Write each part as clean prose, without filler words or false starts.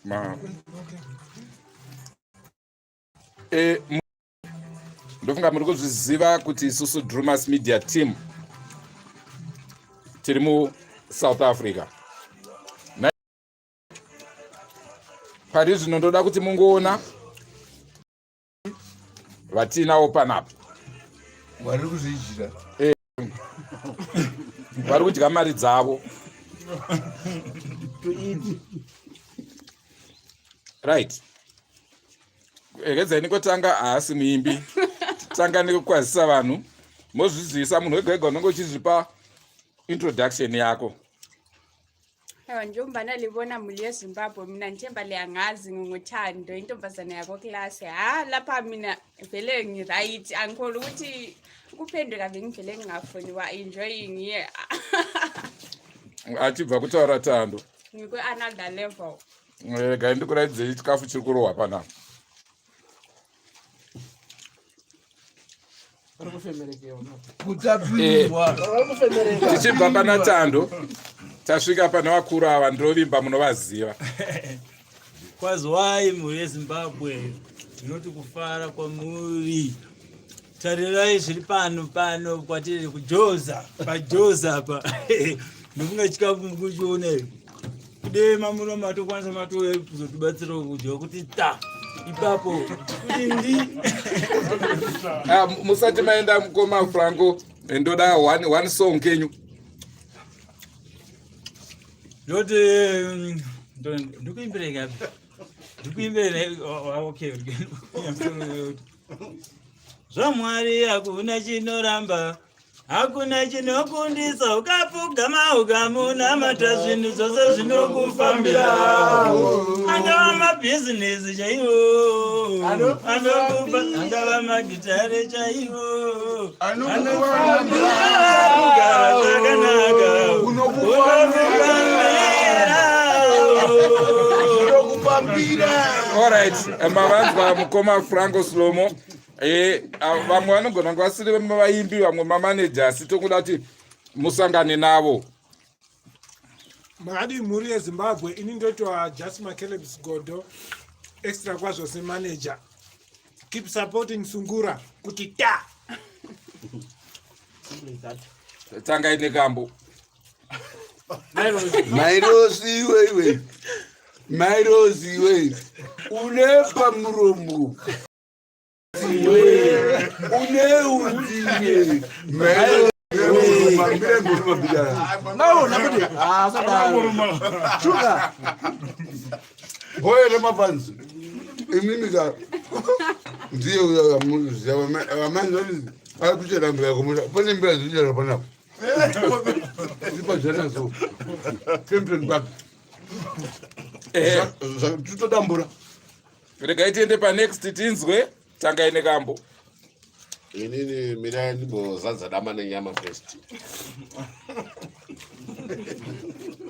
Ma. E, ndofunga muri kuzviziva kuti isusu Drumas Media Team tiri muSouth Africa. Pari zvino ndoda kuti mungoona vatiinawo panapa vari kuzvidyira eh, vari kudya mari dzavo right regedzai nikotanga haasi muimbi tanga nekukwazisa vanhu mozvizivisa munhu wega wega unenge uchizvipa introduction yako Ewa njengoba nalibona muli yeZimbabwe mina ngithemba liyangazi nginguthando intombazane yako class ha lapha mina vele ngi-right angikhona ukuthi ukuphenduka bengivele ngingafuni wa enjoying ye achibva kutaura thando ngikwe-another level regai ndikuratidzei chikafu chiri kurohwa panapa Eh, tichibva pana tando tasvika pane vakuru ava ndinovimba munovaziva kwaziwai mhuri yezimbabwe ndinoti kufara kwamuri tarirai zviri pano pano kwatiri kujoza pajoza apa ndofunga chikafu mukuchiona iyo kudema muno matokwanisa matouya kuzotibatsirawo kudya kuti ta ipapo kuti ndi ah, musati maenda mukoma franco ndoda one, one song kenyu ndoti mm, ndikuimbirei kapi ndikuimbirei oh, oh, okay zvamwari hakuna chinoramba Hakuna chinokundisa ukapfugama ukamunamata zvinhu zvose zvinokufambira. Angava mabhizinesi chaiwo, anokupa angava magitare chaiwo, anokufambira kugara zvakanaka, unokufambira. All right, mavanzwa mukoma Franco Slomo. Eh, vamwe vanogona kunge vasiri vaimbi vamwe mamaneja asi tokuda kuti musangane navo makadii mhuri yezimbabwe ini ndoitwa jasma calebs godo extra kwazvo semanager keep supporting sungura kuti ta tangai nekambo mairosi iwe iwe mairosi iwe une pamuromo une utsinye boye remapanzi imimi ka ndiye uyamuziva vamani ari kuchera mbira kumusha pane mbira dzinochera panapa ipazvanazo kempton park totodambura regai tiende panext tinzwe tangai nekambo inini mirai ndimbozadza dama nenyama first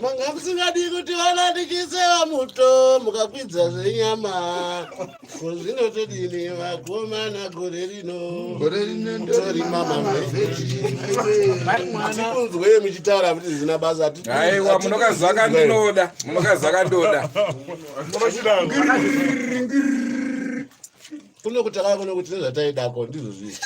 manga musingadi kuti vana ndichiseva muto mukakwidza zvenyama ko zvino todini vakomana gore rino gore rino torima mavheji tikunzwei muchitaura kuti zina basa aiwa munokazaka ndinoda munokazaka ndoda kuno kuti kuno kuti nezvataidako ndizvo zvii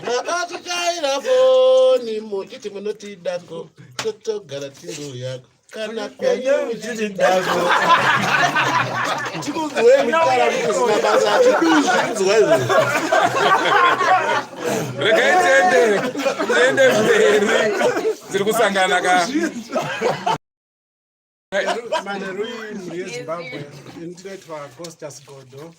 makatichaira foni muchiti munotidako totogara tingoyako kana kwenyu muchitidako tikunzwei muchitaura kuti zina basa hatiduzvinzwa izvo regai tiende tiende mberi tiri kusangana ka Manheru mhuri yeZimbabwe, ini ndinoitwa Costas Godo.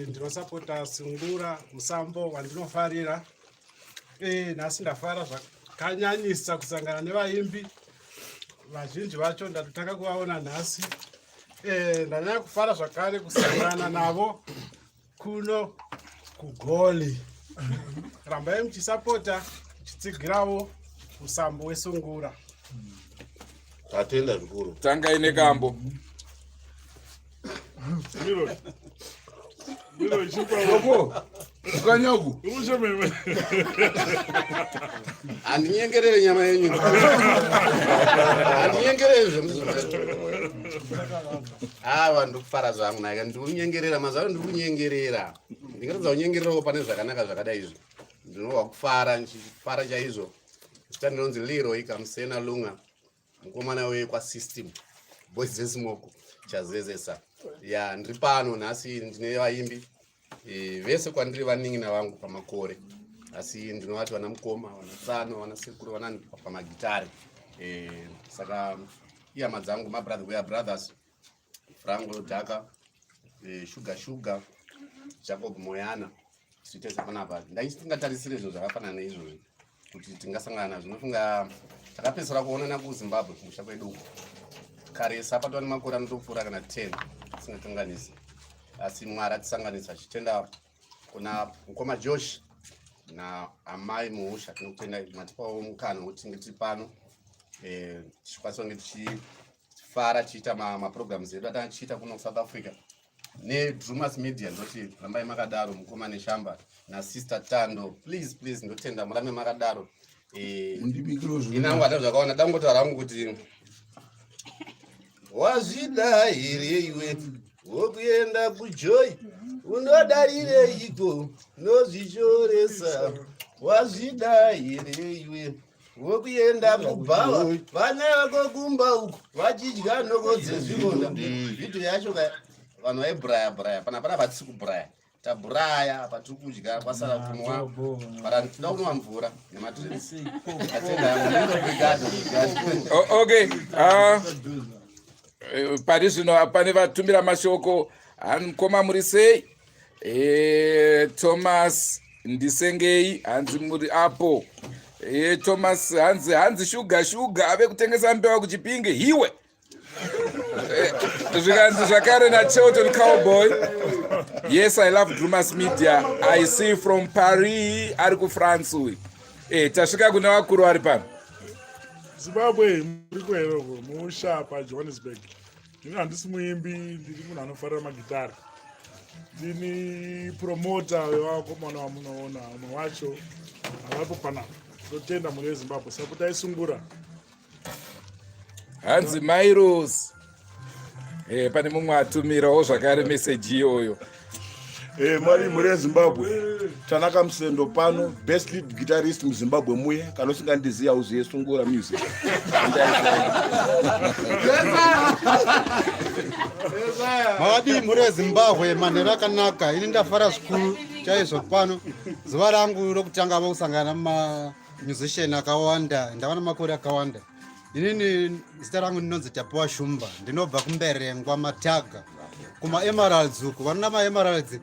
Ndinosapota Sungura musambo wandinofarira. Nhasi ndafara zvakanyanyisa kusangana nevaimbi vazhinji vacho ndatotanga kuvaona nhasi. Ndanyanya kufara zvakare kusangana navo kuno kugoli. Rambai muchisapota muchitsigirawo musambo wesungura. Tatenda zvikuru. Tangai nekambo. Kanyaku. Handinyengerere nyama yenyu. Munyengerere zvemuzi. Awa ndikufara zvangu naika ndikunyengerera mazuva ano ndikunyengerera. Ndingatadza kunyengererawo pane zvakanaka zvakadai izvi. Ndinohwa kufara ndichifara chaizvo. Zita ndinonzi Leroy Kamsena Lunga. Mukomana wekwa system. Boys dzesmoko chazezesa. Ya ndiri pano nhasi ndine vaimbi. E, vese kwandiri vanin'ina vangu pamakore asi ndinovati vana mukoma vana tsano vana sekuru vanani pamagitare e, saka ihama dzangu mabrother we are brothers Frango Dhaka e, Sugar Sugar Jacob Moyana isu tese panapa ndaisingatarisire zvinhu zvakafanana neizvozvi kuti tingasangana nazvo ndofunga takapedzisira kuonana kuzimbabwe kumusha kwedu uko karesa patova nemakore anotopfuura kana 10 tisingakanganisi asi mwari atisanganisa achitenda kuna mukoma josh naamai muusha tinokutenda matipawo mukana wekuti tinge tiri pano eh, tichikwanisa kunge tichifara tichiita maprograms edu atanga tichiita kuno kusouth africa nedrumas media ndoti rambai makadaro mukoma neshamba nasister tando please please ndotenda murambe makadaro eh, inangu ata zvakaona dangotaura hangu kuti wazvida here iwe wokuenda kujoy unodarireiko nozvishoresa wazvida here iwe wokuenda kubhawa vana vako kumba uku vachidya nhoko dzezvironda vhidhiyo yacho ka vanhu vaiburaya buraya pana pana patisi kuburaya taburaya apa tiri kudya kwasara kunwa bara tinoda kunwa mvura nemadrinks okay ah, eh, pari zvino pane vatumira mashoko mukoma muri sei Eh, Thomas ndisengei hanzi muri apo. Eh, Thomas hanzi hanzi shuga shuga ave kutengesa mbewa kuchipinge hiwe. Eh, zvikanzi zvakare naChelton Cowboy. Yes, I love Drumas Media. I see from Paris ari kuFrance uyu. Eh, tasvika kune vakuru vari pano. Zimbabwe muri kuheroko musha paJohannesburg. Ini handisi muimbi, ndiri munhu anofarira magitare. Ndini promota wevakomana vamunoona, umwe wacho havapo panapa. Totenda mhuri yeZimbabwe, saputai sungura. Hanzi Mairos. Eh, pane mumwe atumirawo zvakare meseji iyoyo. Eh, mwari mhuri yezimbabwe tanaka musendo pano best lead guitarist muzimbabwe muye kana usingandiziva uziye sungura music makadii mhuri yezimbabwe manheru akanaka ini ndafara zvikuru chaizvo pano zuva rangu rokutanga vokusangana nemamusician akawanda ndava namakore akawanda inini zita rangu ndinonzi tapiwa shumba ndinobva kumberengwa mataga kumaemeralds uku vanoda maemeralds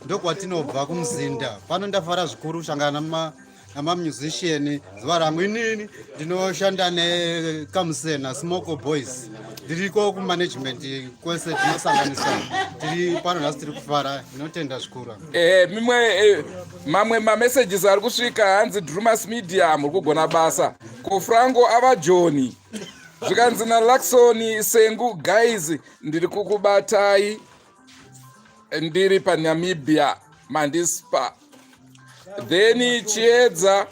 ndokwatinobva kumuzinda pano ndafara zvikuru kushangana namamusician zuva rangu inini ndinoshanda nekamusena smoko boys ndiriko kumanagement kwese tinosanganisa tiri pano nhasi tiri kufara ndinotenda zvikuru eh, mimwe eh, mamwe mamessages ari kusvika hanzi drumas media muri kugona basa kufrango ava joni zvikanzi nalaxon sengu guys ndiri kukubatai ndiri panamibia mandispa then chiedza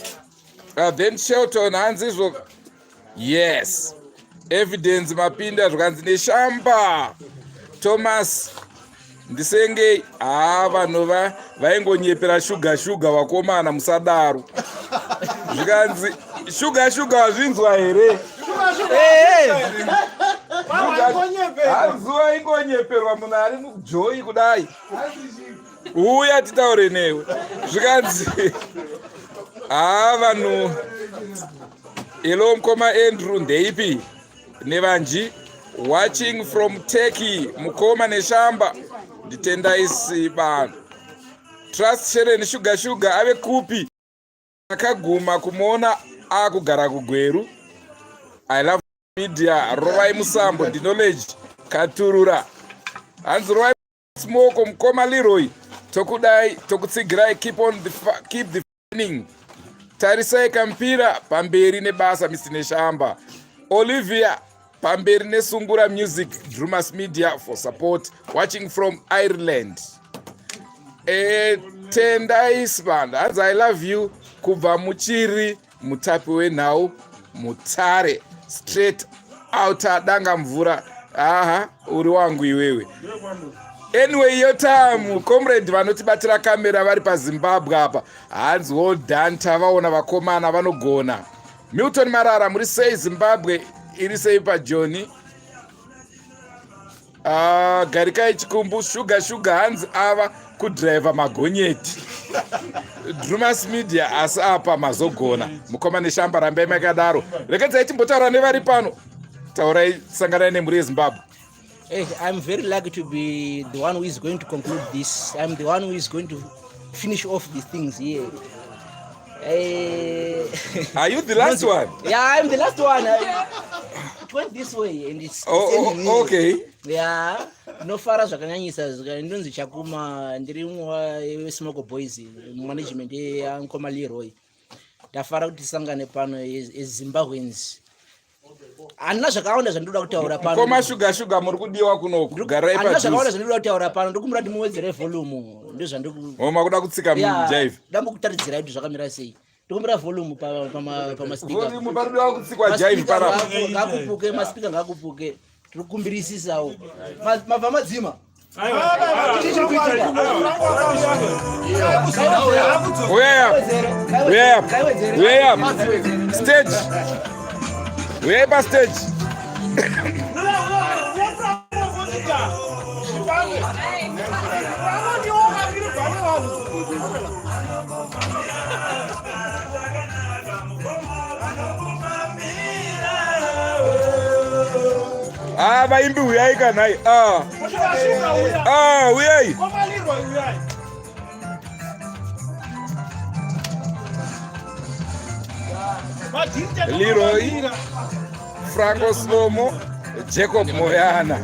uh, then shelton hanzi izvo yes evidence mapinda zvikanzi neshamba thomas ndisengei haa vanhu va vaingonyepera shuga shuga vakomana musadaro zvikanzi shuga shuga wazvinzwa here hanzi waingonyeperwa munhu ari mujoyi kudai uya titaure newe zvikanzi haa vanhu elo mukoma andrew ndeipi nevanji watching from turkey mukoma neshamba nditendai sibano trust sharon sugar sugar ave kupi akaguma kumuona akugara kugweru i love media rovai musambo ndiknowledge katurura hanzi rovai smoko mukoma leroy tokudai tokutsigirai keep on the keep the Morning. Tarisai Kampira pamberi nebasa Mr Neshamba. Olivia pamberi nesungura music Drumas Media for support watching from Ireland. E, Tendai Sibanda hanzi I love you kubva muchiri mutapi wenhau Mutare straight Outer danga mvura. Aha, uri wangu iwewe. Anyway, yotamu comrade vanotibatira kamera vari paZimbabwe apa. Hanzi well done, tavaona vakomana vanogona. Milton Marara, muri sei Zimbabwe iri sei paJoni? Ah, garikai chikumbu shuga shuga hanzi ava kudriver magonyeti. Drumas Media asi apa mazogona. Mukoma neshamba rambai makadaro. Regedzai timbotaura nevari pano. Taurai sanganai nemhuri yeZimbabwe. Hey, I'm very lucky to be the one who is going to conclude this. I'm the one who is going to finish off these things here. Hey. Eh, Are you the last one? Yeah, I'm the last one. It went this way and it's, oh, it's oh, okay. Yeah, ndinofara zvakanyanyisa ndinonzi Chakuma ndiri mumwe weSmoko Boys management yaMkoma Leroy. Ndafara kuti tisangane pano as Zimbabweans. Handina zvakawanda zvandinoda kutaura pano. Mkoma Sugar Sugar muri kudiwa kunoku. Garai padhuze. Handina zvakawanda zvandinoda kutaura pano. Ndikumbira kuti muwedzere volume. Ndozvandiku. Oh, makuda kutsika jive. Ndambokutaridzirai kuti zvakamira sei. Ndikumbira volume pa pa pa speaker. Volume parikudiwa kutsikwa jive panapa. Ngakupuke, maspeaker ngakupuke. Tiri kukumbirisisawo. Mabva madzima. Uyai apa. Stage. Uyai pa stage. Ah, vaimbi huyai kanhai. Ah. Ah, huyai. Leroy, Franco Slomo, Jacob Moyana.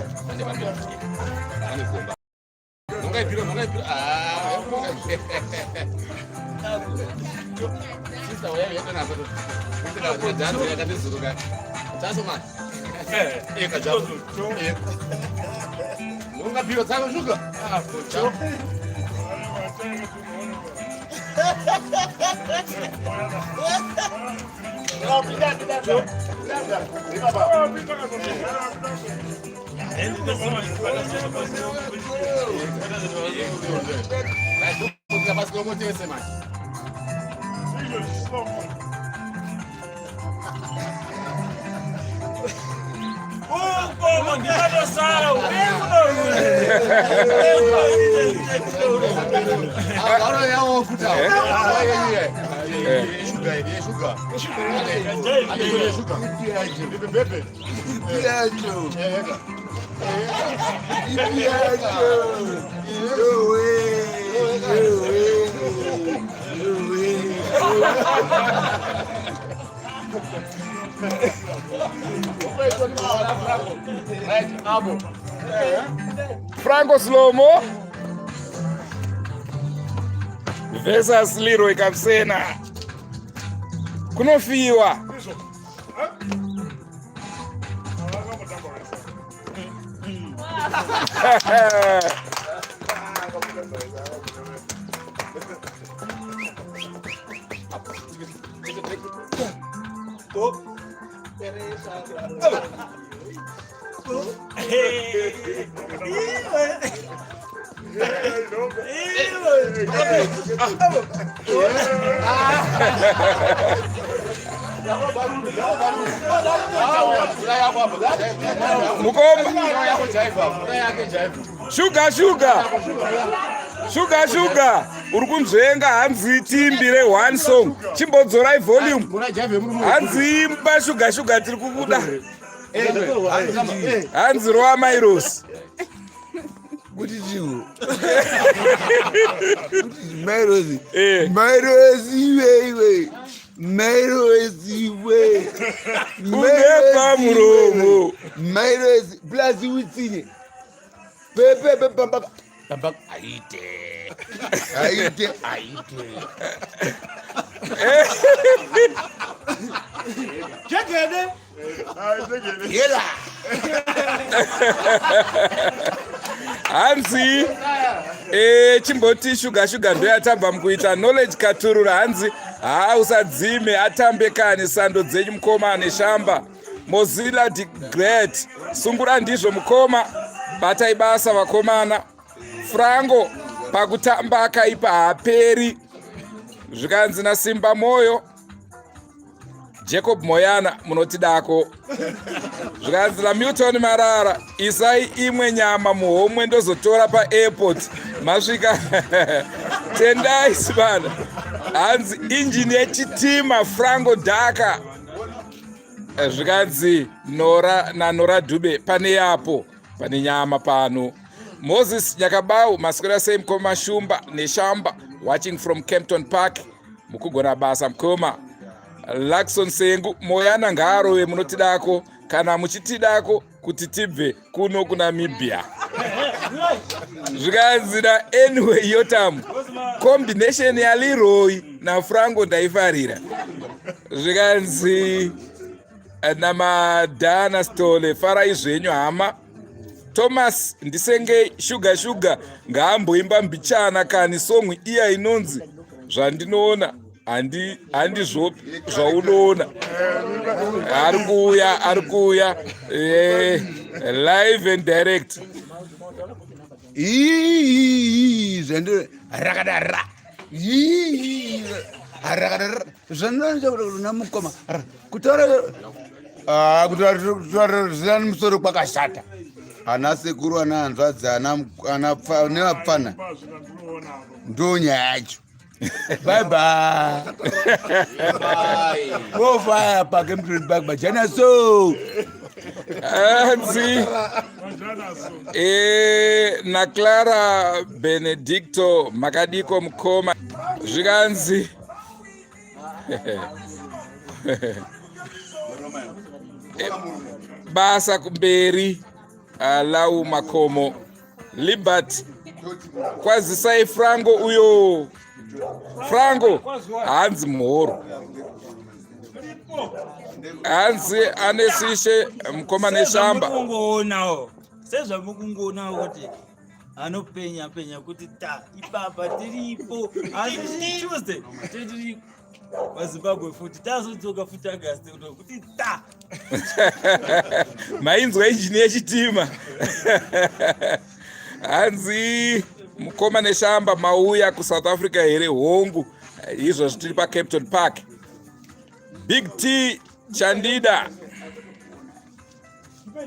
Franco Slomo versus Leroy Kapsena kunofiwa. Mukoma shuga shuga shuga shuga uri kunzvenga hanzi tiimbire one song chimbodzorai volume hanzi imba shuga shuga tiri kukuda hanzi rova mairosi kuti chiwo mairosi eh. mairosi iwe iwe mairosi iwe une pamuromo mairosi plus utsinye pepepe pamba pamba aite aite aite jegede yela hanzi e, chimboti shuga shuga ndoyatabva mukuita knowledge katurura hanzi haa usadzime atambe kani sando dzenyu mukoma neshamba. Mozilla the Great, sungura ndizvo mukoma, batai basa vakomana. Frango pakutamba akaipa haaperi. Zvikanzi naSimba Moyo, Jacob Moyana munotidako. Zvikanzi naMilton Marara, isai imwe nyama muhomwe ndozotora paairport masvika. Tendai Sibana, hanzi injini yechitima Frango Dhaka. Zvikanzi Nora naNora Dube pane yapo pane nyama pano. Moses Nyakabau, maswera sei mukoma Shumba neShamba, watching from Kempton Park. Mukugona basa mukoma. Lakson Sengu, Moyana ngaarove munotidako kana muchitidako kuti tibve kuno kuNamibia. Zvikanzi na anyway Yotam, combination yaLeroy naFranco ndaifarira. Zvikanzi naMadana Stole, farai zvenyu hama. Thomas ndisengei shuga shuga ngaamboimba mbichana kani song iya inonzi zvandinoona handizvo zvaunoona. Ari kuuya, ari kuuya live and direct. Zvandino rakadara rakadara zvandinoona mukoma kutaura kutaura zvisina musoro kwakashata. Ana sekuru, ana hanzvadzi, ana nevapfana, ndo nyaya yacho. Bye bye. Go fire paKempton Park bajana so. Hanzi naClara Benedicto, makadiko mukoma? Zvikanzi basa kumberi. Lau Makomo, Libert, kwazisai Franco uyo. Franco hanzi muhoro, hanzi ane sishe mukoma Neshamba. Sezvamukungoonawo, sezvamukungoonawo kuti anopenya penya kuti ta ipapa tiripo, asi Tuesday tiri paZimbabwe futi, tazodzoka futi August kuti ta. Mainzwa injini yechitima. Hanzi mukoma Neshamba, mauya kuSouth Africa here? Hongu, izvozvi tiri paCampton Park. Big T Chandida,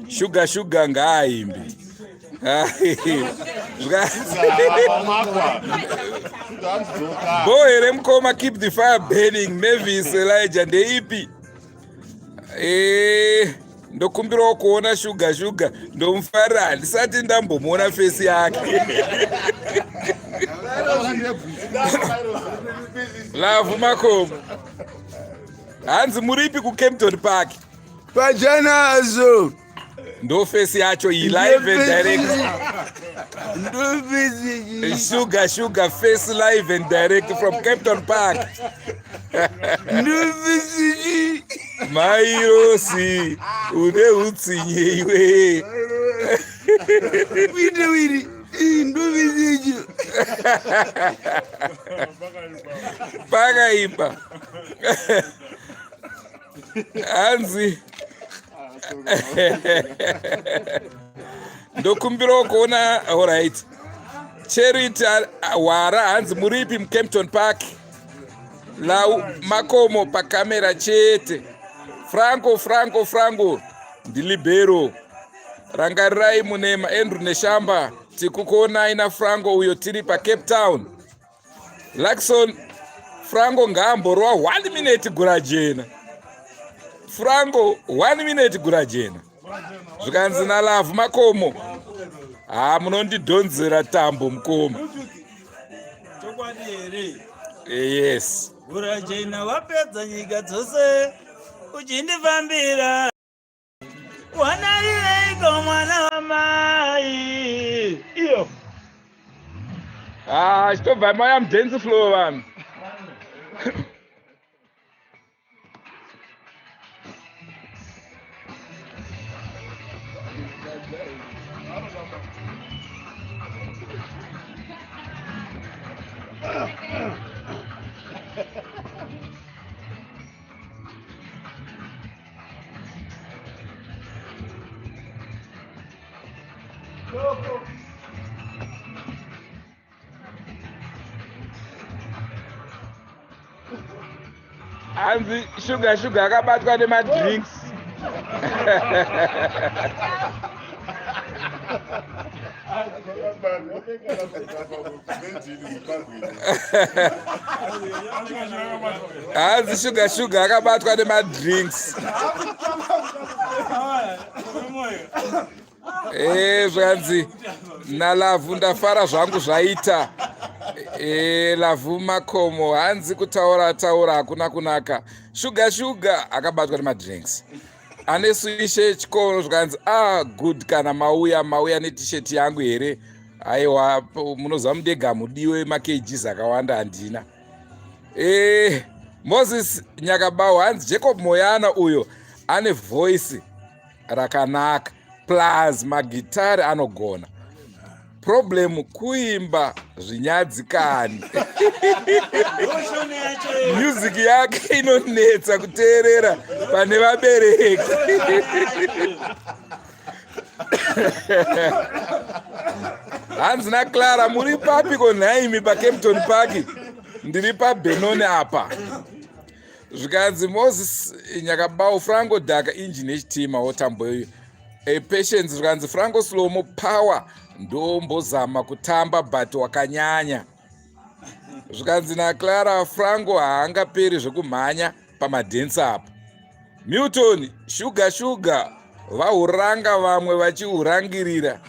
shuga shuga ngaaimbe. Bo here mukoma, keep the fire burning. Mavis Elijah, ndeipi? Ndokumbirawo kuona shuga shuga, ndomufarira, handisati ndambomuona face yake. Lavhu Makomo, hanzi muripi kuCampton Park? Pachanazo. Ndo face yacho iyi, live and direct. Ndo face. Sugar sugar face, live and direct from Campton Park. Ndo face. Mairosi, une utsinye iwe. Wiri wiri, ndo face yacho. Pakaipa. Hanzi ndokumbirawo kuona. Alright, Charity Hwara, hanzi muripi muCampton Park? Lau Makomo pakamera chete. Franco, Franco, Franco ndilibero. Rangarirai Munema, Andrew Neshamba, tikukuonai naFranco uyo, tiri paCape Town. Lakson, Franco ngaamborwa 1 minute gurajena. Franco 1 minute gurajena. Zvikanzi naLavhu Makomo, ha, munondidhonzera tambo mukoma. Chokwadi here? Yes. Gurajena wapedza nyika dzose uchindifambira, wanarireiko mwana wamai iyo? Ah, chitobva maya mudance floor vanhu. Hanzi shuga shuga akabatwa nemadrinks. Hanzi shuga shuga akabatwa nemadrinks. Eh, zvanzi nalavhu ndafara zvangu zvaita. Eh, lavhu makomo hanzi kutaura taura hakuna kunaka. Shuga shuga akabatwa nemadrinks. Ane suishe chikoro zvikanzi ah good kana mauya mauya netisheti yangu here? Aiwa munoziva mudega mudiwe makgs akawanda handina. Eh, Moses Nyakabau hanzi Jacob Moyana uyo ane voice rakanaka plus magitari anogona problem kuimba zvinyadzi kani. Music yake inonetsa kuteerera pane vabereki. Hanzi naClara muri papi ko nhaimi paCampton Park? Ndiri paBenoni apa. Zvikanzi Moses Nyakabau Franco Dhaka engine yechitima wotambo iyoyo. Patience zvikanzi Franco Slomo power ndombozama kutamba but wakanyanya. Zvikanzi naClara Franco haangaperi zvekumhanya pamadhensi apo. Milton shuga shuga vahuranga vamwe vachihurangirira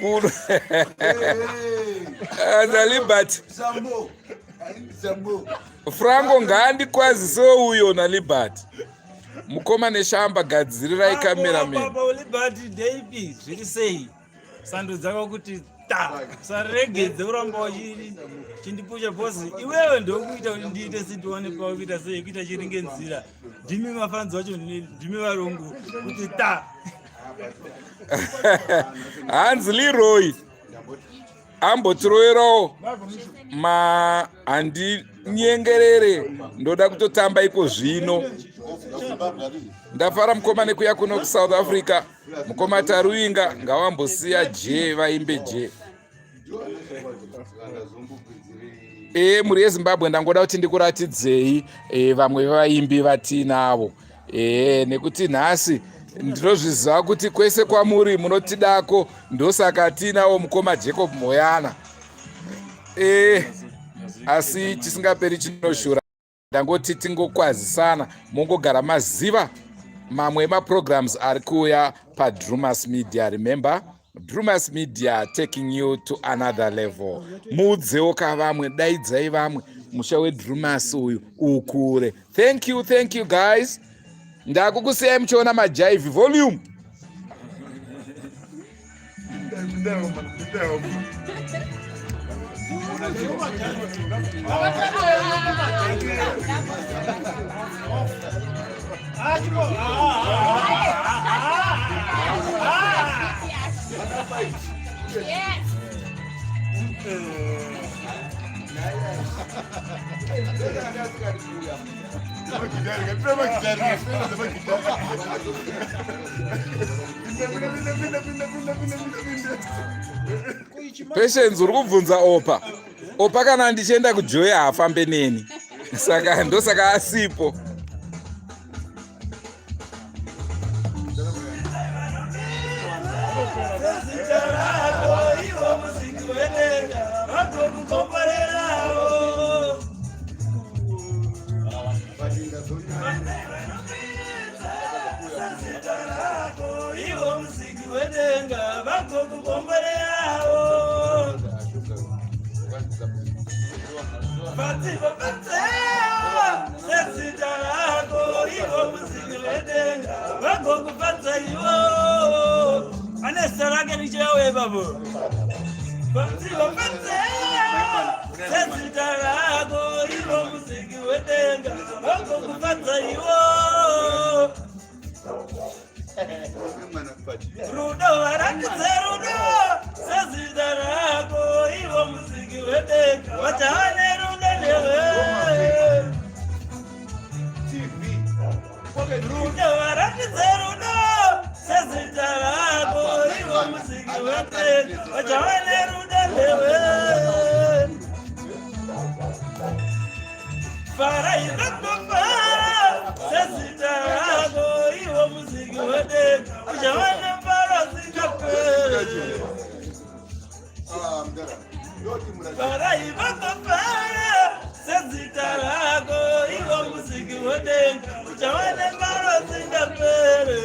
kuno. NaLibert Franco ngaandikwazisewo uyo naLibert. Mukoma neshamba gadzirirai cameraman. Baba Libert ndeipi zviri sei? Sando dzako kuti ta usaregedze kuramba uchindipusha boss iwewe ndokuita kuti ndiite sindiwane pakuita sei kuita chiringe nzira ndimi mafanzi wacho ndimi varungu kuti ta. Hanzi Leroy ambotiroverawo ma handinyengerere ndoda kutotamba iko zvino. Ndafara mukoma nekuya kuno kuSouth Africa. Mukoma Taruinga ngawambosiya J vaimbe J. Mhuri yeZimbabwe ndangoda kuti ndikuratidzei vamwe vevaimbi vatiinavo. Nekuti nhasi ndinozviziva kuti kwese kwamuri munotidako, ndosaka tiinawo mukoma Jacob Moyana. Asi chisingaperi chinoshura. Ndangoti tingokwazisana mongogara maziva mamwe emaprograms ari kuuya paDrumas Media. Remember, Drumas Media taking you to another level. Muudzewo ka vamwe, daidzai vamwe, musha weDrumas uyu ukure. Thank you, thank you guys. Ndakukusiyai muchiona majaivi volume. Patience uri kubvunza Opa. Opa kana ndichienda kujoya haafambe neni, saka ndosaka asipo. Ane zita rake richiauya ipapo. Sezita rako ivo musiki wedenga vagokufadza iwo. Rudo varatidze rudo sezita rako ivo musiki wedenga vachave rudo newe. Rudo varatidze rudo sezita rako ivo musiki musiki wedenga uchava nerudo newe. Farai vakufara sezita rako iwo musiki wedenga uchava nemufaro usingaperi. Farai vakufara sezita rako iwo musiki wedenga uchava nemufaro usingaperi.